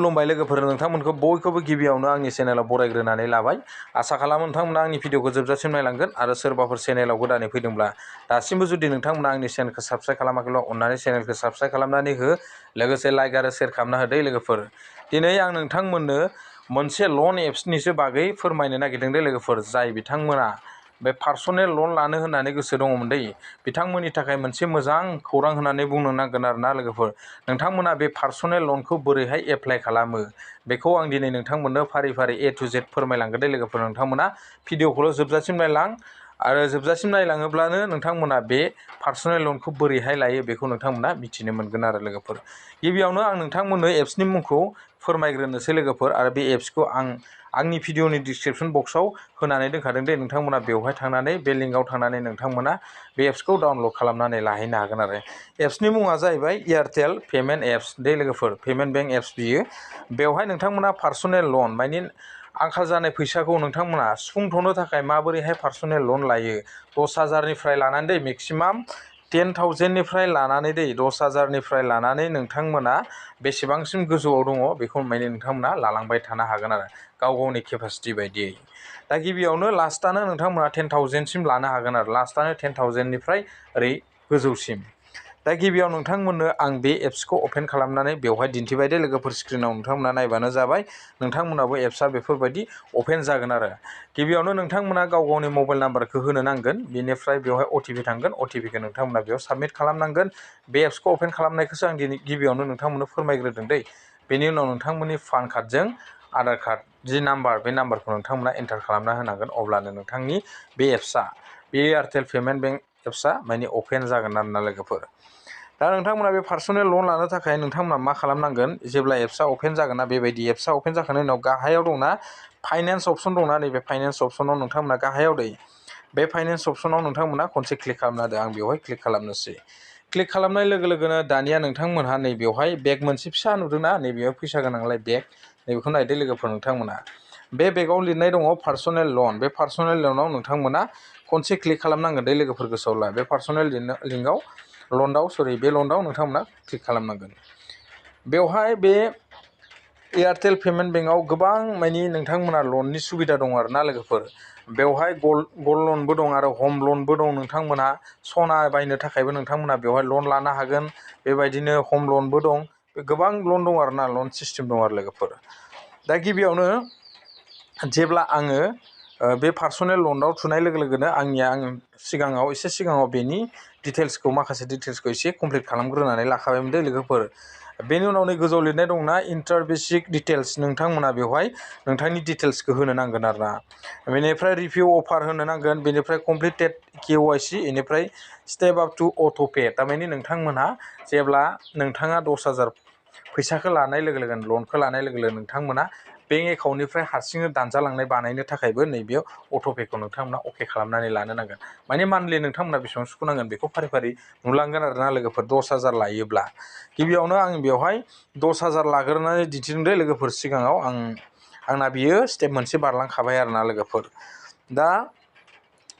खुलुमबाय लोगोफोर, नोंथांमोनखौ बयखौबो गिबियावनो आंनि चेनेलाव बरायग्रोनानै लाबाय। आसा खालामो नोंथांमोना आंनि भिडिअखौ जोबजासिम नायलांगोन आरो सोरबाफोर चेनेलाव गोदानै फैदोंब्ला दासिमबो जुदि नोंथांमोना आंनि चेनेलखौ साबस्क्राइब खालामाखैब्ला अननानै चेनेलखौ साबस्क्राइब खालामनानै हो, लोगोसे लाइक आरो शेयार खालामना होदो लोगोफोर। दिनै आं नोंथांमोननो मोनसे लन एप्सनिसो बागै फोरमायनो नागिरदों दे लोगोफोर। जाय बिथांमोना बे पार्सनेल लन लानो होननानै गोसो दङमोन दै, बिथांमोननि थाखाय मोनसे मोजां खौरां होननानै बुंनो नांगोन आरोना लोगोफोर। नोंथांमोना बे पार्सनेल लनखौ बोरैहाय एप्लाइ खालामो बेखौ आं दिनै नोंथांमोननो फारि फारि A to Z फोरमायलांगोन दे लोगोफोर। नोंथांमोना भिडिअखौल' जोबजासिम नायलां, आरो जोबजासिम नायलाङोब्लानो नोंथांमोना बे पार्सनेल लनखौ बोरैहाय लायो बेखौ नोंथांमोना मिथिनो मोनगोन आरो लोगोफोर। गिबियावनो आं नोंथांमोननो एप्सनि मुंखौ फोरमायग्रोनोसै लोगोफोर, आरो बे एप्सखौ आंनि भिडिअनि डिसक्रिपसन बक्सआव होनानै दोनखादों दे। नोंथांमोना बेवहाय थांनानै बे लिंकआव थांनानै नोंथांमोना बे एप्सखौ डाउनलड खालामनानै लाहैनो हागोन आरो। एप्सनि मुङा जाहैबाय एयारटेल पेमेन्ट एप्स दे लोगोफोर, पेमेन्ट बेंक एप्स बियो। बेवहाय नोंथांमोना पार्सनेल लन माने आंखाल जानाय फैसाखौ नोंथांमोना सुफुंथ'नो थाखाय माबोरैहाय पार्सनेल लन लायो। 10,000निफ्राय लानानै दै मेक्सिमाम 10,000निफ्राय लानानै दै 10,000निफ्राय लानानै नोंथांमोना बेसेबांसिम गोजौआव दङ बेखौ माने नोंथांमोना लालांबाय थानो हागोन आरो गाव गावनि केपासिटि बायदियै। दा गिबियावनो लास्टानो नोंथांमोना 10,000सिम लानो हागोन आरो, लास्टानो 10,000निफ्राय ओरै गोजौसिम। दा गिबियाव नोंथांमोननो आं बे एप्सखौ अपेन खालामनानै बेवहाय दिन्थिबाय दे लोगोफोर। स्क्रिनाव नोंथांमोना नायबानो जाबाय, नोंथांमोनाबो एप्सआ बेफोरबायदि अपेन जागोन आरो। गिबियावनो नोंथांमोना गाव गावनि मबाइल नाम्बारखौ होनो नांगोन, बेनिफ्राय बेवहाय OTP थांगोन, OTPखौ नोंथांमोना बेयाव साबमिट खालामनांगोन। बे एप्सखौ अपेन खालामनायखौसो आं दिनै गिबियावनो नोंथांमोननो फोरमायग्रोदों दै। बेनि उनाव नोंथांमोननि पान कार्डजों आधार कार्ड जि नाम्बार, बे नाम्बारखौ नोंथांमोना एन्टार खालामना होनांगोन। अब्लानो नोंथांनि बे एप्सआ, बे एयारटेल पेमेन्ट बेंक एप्सआ माने अपेन जागोन आरोना लोगोफोर। दा नोंथांमोना बे पार्सनेल लन लानो थाखाय नोंथांमोना मा खालामनांगोन, जेब्ला एप्सआ अपेन जागोन ना, बेबायदि एप्सआ अपेन जाखांनायनि उनाव गाहायाव दंना फाइनेन्स अपसन दंना, नैबे फाइनेन्स अपसनाव नोंथांमोना गाहायाव दै, बे फाइनेन्स अपसनाव नोंथांमोना खनसे क्लिक खालामना होदो। आं बेवहाय क्लिक खालामनोसै। क्लिक खालामनाय लोगो लोगोनो दानिया नोंथांमोनहा नैबेवहाय बेग मोनसे फिसा नुदोंना, नैबेयाव फैसा गोनांलाय बेग, नैबेखौ नायदो लोगोफोर नोंथांमोना। बे बेगाव लिरनाय दङ पार्सनेल लन। बे पार्सनेल लनाव नोंथांमोना खनसे क्लिक खालामनांगोन दै लोगोफोर, गोसोआव ला। बे पार्सनेल लिंकआव बे लन्डआव नोंथांमोना क्लिक खालामनांगोन। बेवहाय बे एयारटेल पेमेन्ट बेंकआव गोबां मानि नोंथांमोना लननि सुबिदा दङ आरोना लोगोफोर। बेवहाय गल्ड लनबो दं आरो हम लनबो दं। नोंथांमोना सना बायनो थाखायबो नोंथांमोना बेवहाय लन लानो हागोन। बेबायदिनो हम लनबो दं, गोबां लन दं आरोना, लन सिस्टेम दं आरो लोगोफोर। दा गिबियावनो जेब्ला आङो बे पार्सनेल लनाव थुनाय लोगो लोगोनो आं एसे सिगाङाव बेनि डिटेल्सखौ, माखासे डिटेल्सखौ एसे कमप्लिट खालामग्रोनानै लाखाबायमोन दे लोगोफोर। बेनि उनाव नै गोजौआव लिरनाय दंना इन्टार बेसिक डिटेल्स, नोंथांमोना बेवहाय नोंथांनि डिटेल्सखौ होनो नांगोन आरोना। बेनिफ्राय रिभिउ अफार होनो नांगोन, बेनिफ्राय कमप्लिटेड KYC, बेनिफ्राय स्टेप आप टु अट'पे। थारमाने नोंथांमोनहा जेब्ला नोंथाङा 10,000 फैसाखौ लानाय लोगो लोगोनो, लनखौ लानाय लोगो लोगो नोंथांमोना बेंक एकाउन्टनिफ्राय हारसिंनो दानजालांनाय बानायनो थाखायबो नैबेयाव अट'पेखौ नोंथांमोना अके खालामनानै लानो नांगोन। माने मान्थलि नोंथांमोना बेसेबां सुख'नांगोन बेखौ फारि फारि नुलांगोन आरोना लोगोफोर। 10,000 लायोब्ला गिबियावनो आं बेवहाय 10,000 लाग्रोनानै दिन्थिदों दे लोगोफोर सिगाङाव। आंना बियो स्टेप मोनसे बारलांखाबाय आरोना लोगोफोर। दा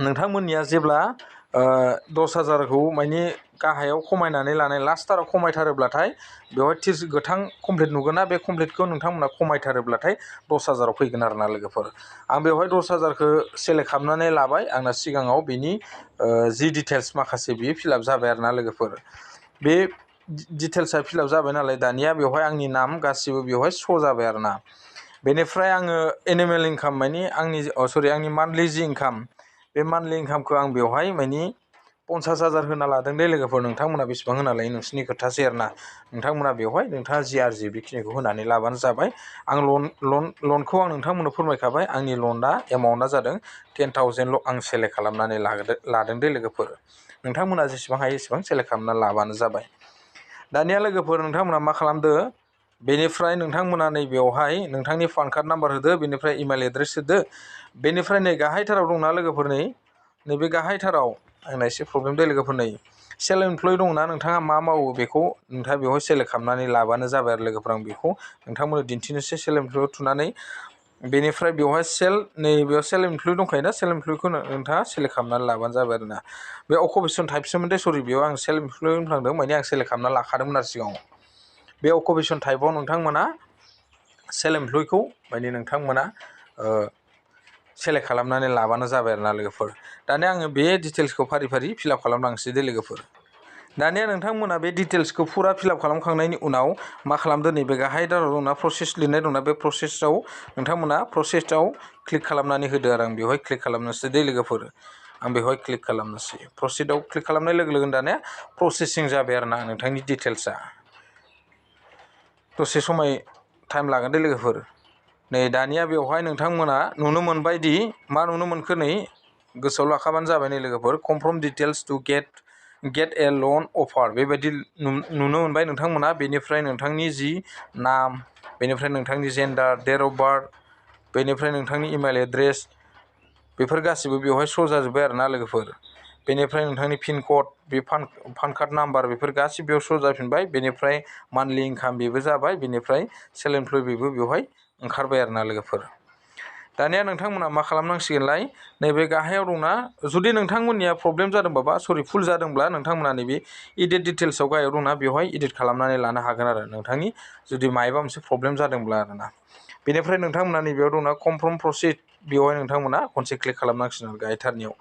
नोंथांमोननिया जेब्ला 10,000खौ माने गाहायाव खमायनानै लानाय, लास्टथाराव खमायथारोब्लाथाय बेवहाय गोथां कमप्लिट नुगोन ना, बे कमप्लिटखौ नोंथांमोना खमायथारोब्लाथाय 10,000आव फैगोन आरोना लोगोफोर। आं बेवहाय 10,000खौ सेलेक्ट खालामनानै लाबाय। आंना सिगाङाव बेनि जि डिटेल्स माखासे बियो फिलआप जाबाय आरोना लोगोफोर। बे डिटेल्सआ फिलआप जाबाय नालाय दानिया बेवहाय आंनि नाम गासिबो बेवहाय श' जाबाय आरोना। बेनिफ्राय आङो एनुवेल इनकाम माने आंनि मान्थलि जि इनकाम, बे मान्थलि इनकामखौ आं बेवहाय माने 50,000 होना लादों दे लोगोफोर। नोंथांमोना बेसेबां होना लायो नोंसिनि खोथासै आरोना। नोंथांमोना बेवहाय नोंथाङा जि आरजियो बेखिनिखौ होनानै लाबानो जाबाय। आं लनखौ आं नोंथांमोननो फोरमायखाबाय। आंनि लनआ एमाउन्टआ जादों 10,000ल' आं सेलेक्ट खालामनानै लादों दे लोगोफोर। नोंथांमोना जेसेबां हायो एसेबां सेलेक्ट खालामना लाबानो जाबाय। दानिया लोगोफोर नोंथांमोना मा खालामदो, बेनिफ्राय नोंथांमोना नैबेयावहाय नोंथांनि पान कार्ड नाम्बार होदो, बेनिफ्राय इमेल एड्रेस होदो। बेनिफ्राय नै गाहायथाराव दंना लोगोफोर, नैबे गाहायथाराव आंना एसे प्रब्लेम दे लोगोफोर। नै सेल्फ इमप्लय दंना, नोंथाङा मा मावो बेखौ नोंथाङा बेवहाय सेलेक्ट खालामनानै लाबानो जाबाय आरो लोगोफोर। आं बेखौ नोंथांमोननो दिन्थिनोसै। सेल्फ इमप्लयआव थुनानै बेनिफ्राय बेवहाय नैबेयाव सेल्फ इमप्लय दंखायोना, सेल्फ इमप्लयखौ नोंथाङा सेलेक्ट खालामनानै लाबानो जाबाय आरोना। बे अकुपेसन टाइपसोमोन दे, सरि बेयाव आं सेल्फ इमप्लय होनफ्लांदों, माने आं सेलेक्ट खालामना लाखादोंमोन आरो सिगाङाव। बे अकुपेसन टाइपआव नोंथांमोना सेल्फ एमप्लयखौ माने नोंथांमोना सेलेक्ट खालामनानै लाबानो जाबाय आरोना लोगोफोर। दानिया आङो बे डिटेल्सखौ फारि फारि फिलआप खालामलांसै दे लोगोफोर। दानिया नोंथांमोना बे डिटेल्सखौ फुरा फिलआप खालामखांनायनि उनाव मा खालामदो, नैबे गाहाय दाराव दंना प्रसेस लिरनाय दंना, बे प्रसेसआव नोंथांमोना प्रसेसआव क्लिक खालामनानै होदो आरो आं बेवहाय क्लिक खालामनोसै दे लोगोफोर। आं बेवहाय क्लिक खालामनोसै। प्रसेसआव क्लिक खालामनाय लोगो लोगोनो दानिया प्रसेसिं जाबाय आरोना नोंथांनि डिटेल्सआ। दसे समाय टाइम लागोन दे लोगोफोर। नै दानिया बेवहाय नोंथांमोना नुनो मोनबायदि मा नुनो मोनखो, नै गोसोआव लाखाबानो जाबाय नै लोगोफोर, confirm details to get a loan offer बेबायदि नुनो मोनबाय नोंथांमोना। बेनिफ्राय नोंथांनि जि नाम, बेनिफ्राय नोंथांनि जेन्डार, डेट अफ बार्थ, बेनिफ्राय नोंथांनि इमेल एड्रेस, बेफोर गासिबो बेवहाय श' जाजोब्बाय आरोना लोगोफोर। बेनिफ्राय नोंथांनि पिन कड, बे पान कार्ड नाम्बार, बेफोर गासिबो बेयाव श' जाफिनबाय। बेनिफ्राय मान्थलि इनकाम बेबो जाबाय। बेनिफ्राय सेल्फ एमप्लय बेबो बेवहाय ओंखारबाय आरोना लोगोफोर। दानिया नोंथांमोना मा खालामनांसिगोनलाय, नैबे गाहायाव दंना, जुदि नोंथांमोननिया प्रब्लेम जादोंबा फुल जादोंब्ला नोंथांमोना नैबे इडिट डिटेल्सआव गाहायाव दंना, बेवहाय इडिट खालामनानै लानो हागोन आरो नोंथांनि जुदि मायबा मोनसे प्रब्लेम जादोंब्ला आरोना। बेनिफ्राय नोंथांमोना नैबेयाव दंना कनफार्म प्रसिड, बेवहाय नोंथांमोना खनसे क्लिक खालामनांसिगोन गाहायथारनियाव।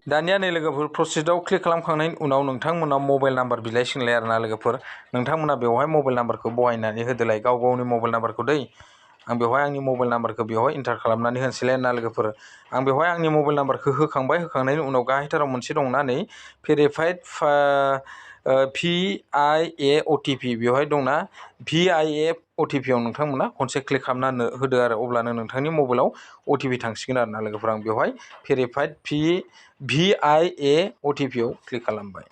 दानिया नै लोगोफोर प्रसिडआव क्लिक खालामखांनायनि उनाव नोंथांमोना मबाइल नाम्बार बिलायसिगोनलाय आरोना लोगोफोर। नोंथांमोना बेवहाय मबाइल नाम्बारखौ बहायनानै होदोलाय, गाव गावनि मबाइल नाम्बारखौ दै। आं बेवहाय आंनि मबाइल नाम्बारखौ बेवहाय इन्टार खालामनानै होनोसैलाय ना लोगोफोर। आं बेवहाय आंनि मबाइल नाम्बारखौ होखांबाय। होखांनायनि उनाव गाहायथाराव मोनसे दंना, नै भेरिफाइड VIA OTP बेवहाय दंना, VIA OTPआव नोंथांमोना खनसे क्लिक खालामना होदो आरो अब्लानो नोंथांनि मबाइलाव OTP थांसिगोन आरोना लोगोफोर। आं बेवहाय भेरिफाइड VIA OTPआव क्लिक खालामबाय।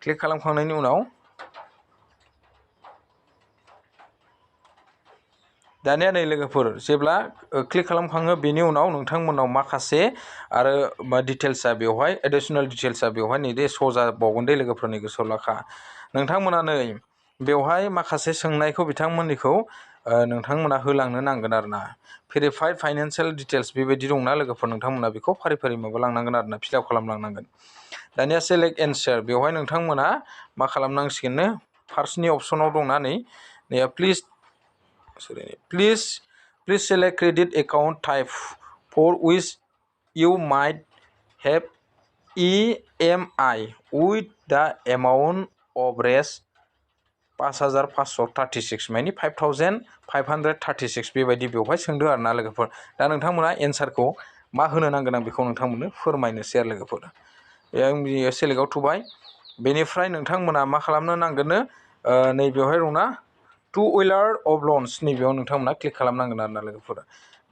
क्लिक खालामखांनायनि उनाव दानिया नै लोगोफोर, जेब्ला क्लिक खालामखाङो बेनि उनाव नोंथांमोनाव माखासे आरो डिटेल्सआ बेवहाय एडिसनेल डिटेल्सआ बेवहाय नै दे श' जाबावगोन दे लोगोफोरनि गोसोआव लाखा। नोंथांमोना नै बेवहाय माखासे सोंनायखौ बिथांमोननिखौ नोंथांमोना होलांनो नांगोन आरोना। भेरिफाइड फाइनान्सियेल डिटेल्स बेबायदि दंना लोगोफोर, नोंथांमोना बेखौ फारि फारि माबालांनांगोन आरोना, फिलआप खालामलांनांगोन। दानिया सेलेक्ट एन्सार, बेवहाय नोंथांमोना मा खालामनांसिगोननो, फार्स्टनि अपसनाव दंना नै please select credit account type for which you might have EMI with the amount of raise 5536 माने 5536 बेबायदि बेवहाय सोंदो आरोना लोगोफोर। दा नोंथांमोना एन्सारखौ मा होनो नांगोन आं बेखौ नोंथांमोननो फोरमायनोसै आरो लोगोफोर। आं सेलेक्टआव थुबाय। बेनिफ्राय नोंथांमोना मा खालामनो नांगोननो, नैबेवहाय दंना टु हुइलार अफ लन्स, नैबेयाव नोंथांमोना क्लिक खालामनांगोन आरोना लोगोफोर।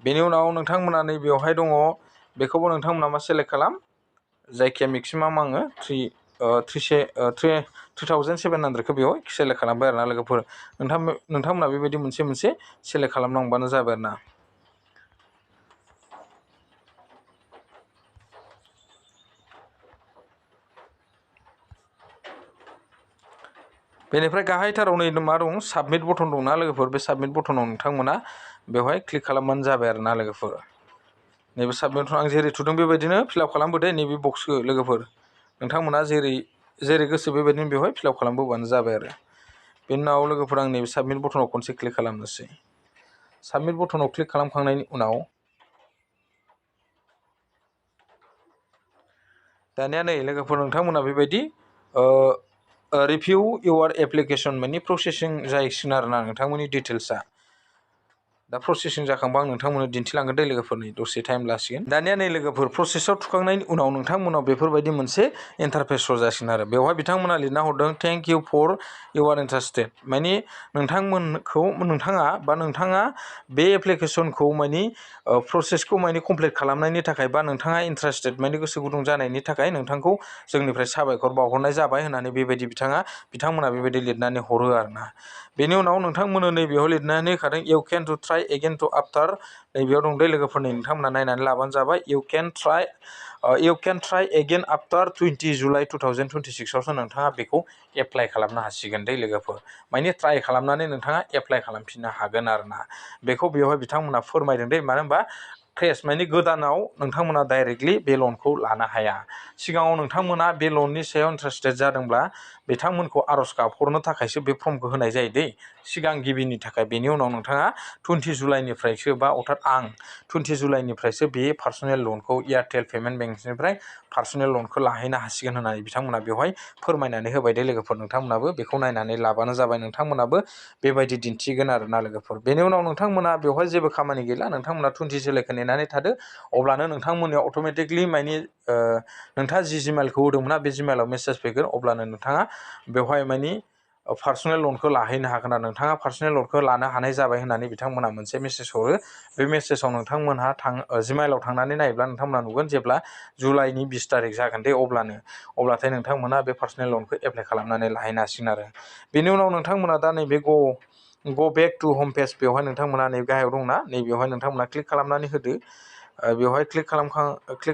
बेनि उनाव नोंथांमोना नैबेवहाय दङ, बेखौबो नोंथांमोना मा सेलेक्ट खालाम, जायखिया मेक्सिमाम आङो 3700खौ बेवहाय सेलेक्ट खालामबाय आरोना लोगोफोर। नोंथांमोना बेबायदि मोनसे मोनसे सेलेक्ट खालामलांबानो जाबाय आरोना। बेनिफ्राय गाहायथाराव नै मा दं, साबमिट बटन दंना लोगोफोर, बे साबमिट बटनाव नोंथांमोना बेवहाय क्लिक खालामबानो जाबाय आरोना लोगोफोर। नैबे साबमिट बटन आं जेरै थुदों बेबायदिनो फिलआप खालामबोदो नैबे बक्सखौ लोगोफोर। नोंथांमोना जेरै गोसो बेबायदिनो बेवहाय फिलआप खालामबोबानो जाबाय आरो। बेनि उनाव लोगोफोर आं नैबे साबमिट बटनाव खनसे क्लिक खालामनोसै। साबमिट बटनाव क्लिक खालामखांनायनि उनाव दानिया नै लोगोफोर, नोंथांमोना बेबायदि रिभिउ इउर एप्लिकेसन माने प्रसेसिं जाहैसिगोन आरोना नोंथांमोननि डिटेल्सआ। दा प्रसेसिं जाखांबा आं नोंथांमोननो दिन्थिलांगोन दे लोगोफोरनि दसे टाइम लासिगोन। दानिया नै लोगोफोर, प्रसेसआव थुखांनायनि उनाव नोंथांमोनाव बेफोरबायदि मोनसे इन्टारफेस श' जासिगोन आरो। बेवहाय बिथांमोना लिरना हरदों थेंक इउ फर इउर इन्टारेस्टेड, माने नोंथाङा बे एप्लिकेसनखौ माने प्रसेसखौ माने कमप्लिट खालामनायनि थाखाय, बा नोंथाङा इन्टारेस्टेड माने गोसो गुदुं जानायनि थाखाय नोंथांखौ जोंनिफ्राय साबायखर बावहरनाय जाबाय होननानै बेबायदि बिथांमोना बेबायदि लिरनानै हरो आरोना। बेनि उनाव नोंथांमोननो नैबेयाव लिरनानै होखादों you can to try again to after, नैबेयाव दं दे लोगोफोरनि, नोंथांमोना नायनानै लाबानो जाबाय। You can try again after 20 July 2026आवसो नोंथाङा बेखौ एप्लाइ खालामनो हासिगोन दे लोगोफोर। माने ट्राइ खालामनानै नोंथाङा एप्लाइ खालामफिननो हागोन आरोना। बेखौ बेवहाय बिथांमोना फोरमायदों दे, मानो होनबा फ्रेस माने गोदानाव नोंथांमोना डाइरेक्टलि बे लनखौ लानो हाया। सिगाङाव नोंथांमोना बे लननि सायाव इन्टारेस्टेड जादोंब्ला बिथांमोनखौ आर'ज गाबहरनो थाखायसो बे फर्मखौ होनाय जायो दै सिगां गिबिनि थाखाय। बेनि उनाव नोंथाङा 20 जुलाइनिफ्रायसो बा अर्थात आं 20 जुलाइनिफ्रायसो बे पार्सनेल लनखौ एयारटेल पेमेन्ट बेंकनिफ्राय पार्सनेल लनखौ लाहैनो हासिगोन होननानै बिथांमोना बेवहाय फोरमायनानै होबाय दे लोगोफोर। नोंथांमोनाबो बेखौ नायनानै लाबानो जाबाय। नोंथांमोनाबो बेबायदि दिन्थिगोन आरोना लोगोफोर। बेनि उनाव नोंथांमोना बेवहाय जेबो खामानि गैला, नोंथांमोना 20 जुलाइखौ नेनानै थादो। अब्लानो नोंथांमोननियाव अट'मेटिकलि माने नोंथाङा जि जिमेलखौ होदोंमोन बे जिमेलाव मेसेज फैगोन। अब्लानो नोंथाङा बेवहाय माने पार्सनेल लनखौ लाहैनो हागोन आरो नोंथाङा पार्सनेल लनखौ लानो हानाय जाबाय होननानै बिथांमोना मोनसे मेसेज हरो। बे मेसेजाव नोंथांमोनहा जिमेलाव थांनानै नायोब्ला नोंथांमोना नुगोन जेब्ला जुलाइनि 20 तारिख जागोन दे अब्लाथाय नोंथांमोना बे पार्सनेल लनखौ एप्लाइ खालामनानै लाहैनो हासिगोन आरो। बेनि उनाव नोंथांमोना दा नैबे गो बेक टु हम पेज बेवहाय नोंथांमोना नै गाहायाव दंना, नैबेवहाय नोंथांमोना क्लिक खालामनानै होदो। बेवहाय क्लिक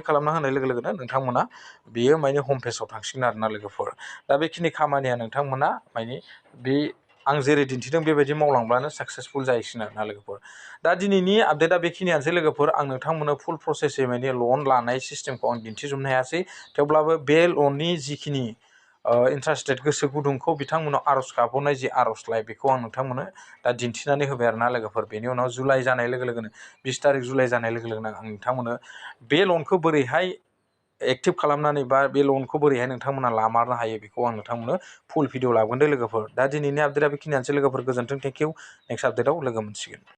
खालामना होनाय लोगो लोगोनो नोंथांमोना बेयो माने हम पेजाव थांसिगोन आरोना लोगोफोर। दा बेखिनि खामानिया नोंथांमोना माने बे आं जेरै दिन्थिदों बेबायदि मावलांब्लानो साक्सेसफुल जाहैसिगोन आरोना लोगोफोर। दा दिनैनि आपडेटआ बेखिनियानोसै लोगोफोर। आं नोंथांमोननो फुल प्रसेसै माने लन लानाय सिस्टेमखौ आं दिन्थिजोबनो हायासै। थेवब्लाबो बे लननि जिखिनि इन्टारेस्टेड गोसो गुदुंखौ बिथांमोनाव आर'ज गाबहरनाय जि आर'जलाइ बेखौ आं नोंथांमोननो दा दिन्थिनानै होबाय आरोना लोगोफोर। बेनि उनाव जुलाइ जानाय लोगो लोगोनो 20 तारिख जुलाइ जानाय लोगो लोगोनो आं नोंथांमोननो बे लनखौ बोरैहाय एक्टिभ खालामनानै बा बे लनखौ बोरैहाय नोंथांमोना लामारनो हायो बेखौ आं नोंथांमोननो फुल भिडिअ लाबोगोन दे लोगोफोर। दा दिनैनि आपडेटआ बेखिनियानोसै लोगोफोर। गोजोन्थों, थेंक इउ। नेक्स्ट आपडेटआव लोगो मोनसिगोन।